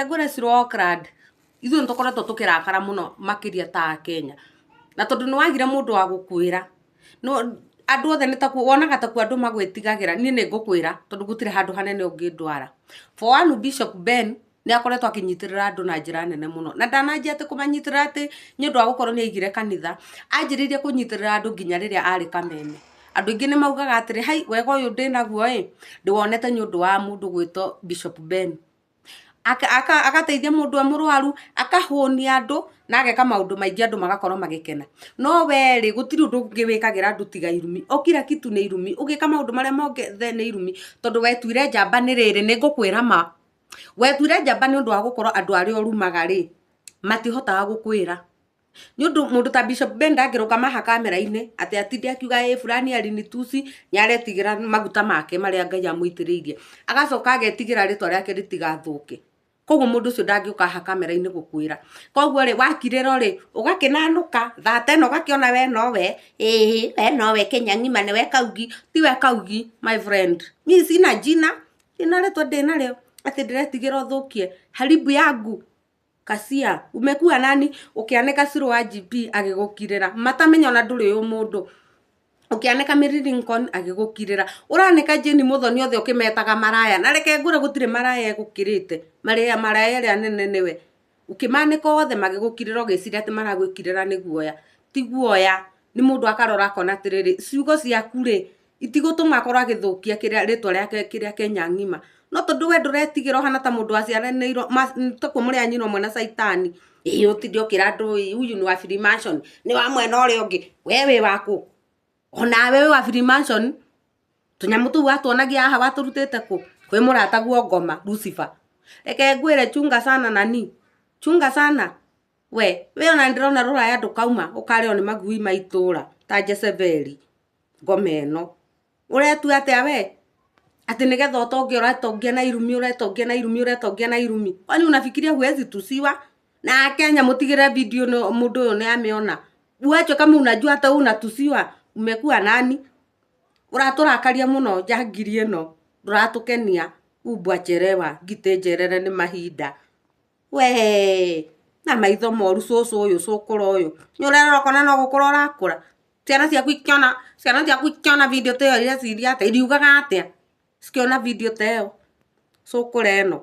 Ngũre Ciro Auckland ithuĩ nĩ tũkoretwo tũkĩrakara mũno makĩria ta Akenya na tondũ nĩ wagire mũndũ wa gũkwĩra andũ othe nĩ takuo wonaga takuo andũ magwĩtigagĩra. Niĩ nĩ ngũkwĩra tondũ gũtirĩ handũ hanene ũngĩndwara. For one, Bishop Ben nĩ akoretwo akĩnyitĩrĩra andũ na njĩra nene mũno, na ndananjia atĩ kũmanyitĩrĩra atĩ nĩ ũndũ wa gũkorwo nĩ aigire kanitha. Anjĩrĩirie kũnyitĩrĩra andũ nginya rĩrĩa arĩ Kameme. Andũ aingĩ nĩ maugaga atĩrĩ, hai wega ũyũ ndĩnaguo ĩ, ndĩwonete nĩ ũndũ wa mũndũ gwĩtwo Bishop Ben. Agateithia mũndũ e mũrwaru, akahũnia andũ na ageka maũndũ maingĩ andũ magakorwo magĩkena. No we rĩ, gũtirĩ ũndũ ũngĩ wĩkagĩra andũ tiga irumi, o kila kitu nĩ irumi, ũgĩka maũndũ marĩa mothe nĩ irumi, tondũ wetuire njamba nĩ rĩrĩ, nĩ ngũkwĩra ma, wetuire njamba nĩ ũndũ wa gũkorwo andũ arĩa ũrumaga rĩ, matihotaga gũkwĩra. Nĩ ũndũ mũndũ ta Bishop Ben ndangĩrũgama haha kamera-inĩ atĩ atinde akiuga ĩ fulani alinitusi, nĩ aretigĩra maguta make marĩa Ngai amũitĩrĩirie. Agacoka agetigĩra rĩtwa rĩake rĩtigathũke. Koguo mũndũ ũcio ndangĩũka haha kamera-inĩ gũkwĩra. Koguo rĩ, wakirĩrwo rĩ, ũgakĩnanũka, thata ĩno ũgakĩona we nowe, ĩĩ we nowe Kenya ng'ima nĩwe kaugi. Tiwe kaugi my friend. Mimi sina jina, ndina rĩtwa ndĩnarĩo atĩ ndĩretigĩra ũthũkie. Haribu yangu. Kasia, umekuwa nani? Ũkĩanĩka Ciro wa GP agĩgũkirĩra. Matamenya ona ndũrĩ ũmũndũ. Ũkĩanĩka Mary Lincoln agĩgũkirĩra. Ũranĩka Jane Mũthoni othe ũkĩmetaga maraya. Na reke ngwĩre gũtirĩ maraya ĩgũkĩrĩte. Maraya maraya ĩrĩa nene nĩwe. Ũkĩmanĩka othe magĩgũkirĩra ũgĩciria atĩ maragwĩkirĩra nĩ guoya. Ti guoya, nĩ mũndũ akarora akona atĩrĩrĩ, ciugo ciaku rĩ, itigũtũma akorwo agĩthũkia kĩrĩa rĩtwa rĩake kĩrĩa Kenya ng'ima. No tondũ we ndũretigĩra ũhana ta mũndũ waciaranĩirwo takuo mũrĩ a nyina ũmwe na caitani, ĩĩ ũtinde ũkĩra andũ ĩ huyu ni wa Freemason, nĩ wa mwena ũrĩa ũngĩ, we wĩ wakũ? Onawe wĩ wa Freemason? Tũnyamũ tũu watuonagia haha watũrutĩte kũ? Kwĩ mũrataguo ngoma Lucifer. Reke ngwĩre chunga sana nani, chunga sana. We, we ona ndĩrona rũraya ndũkauma ũkarĩo nĩ magui ma itũra ta Jezebeli ngoma ĩno. Ũretua atĩa we? Atĩ nĩgetha ũtonge ũretongia na irumi, ũretongia na irumi, ũretongia na irumi. Kwani unafikiria huwezi tusiwa? Na Akenya mũtigĩre video ĩno mũndũ ũyũ nĩ amĩona. Uache kama unajua hata wewe unatusiwa, umekuwa nani? Ũratũrakaria mũno njangiri ĩno, ndũratũkenia. Umbwa chelewa, ngitĩ njerere nĩ mahinda. Wee, na maitho moru cũcũ ũyũ cũkũra ũyũ. Nĩ ũrerora ũkona no gũkũra ũrakũra? Ciana ciaku ikĩona, ciana ciaku ikĩona video ta ĩyo ireciria atĩa? Iriugaga atĩa cikĩona video ta ĩyo? Cũkũra ĩno.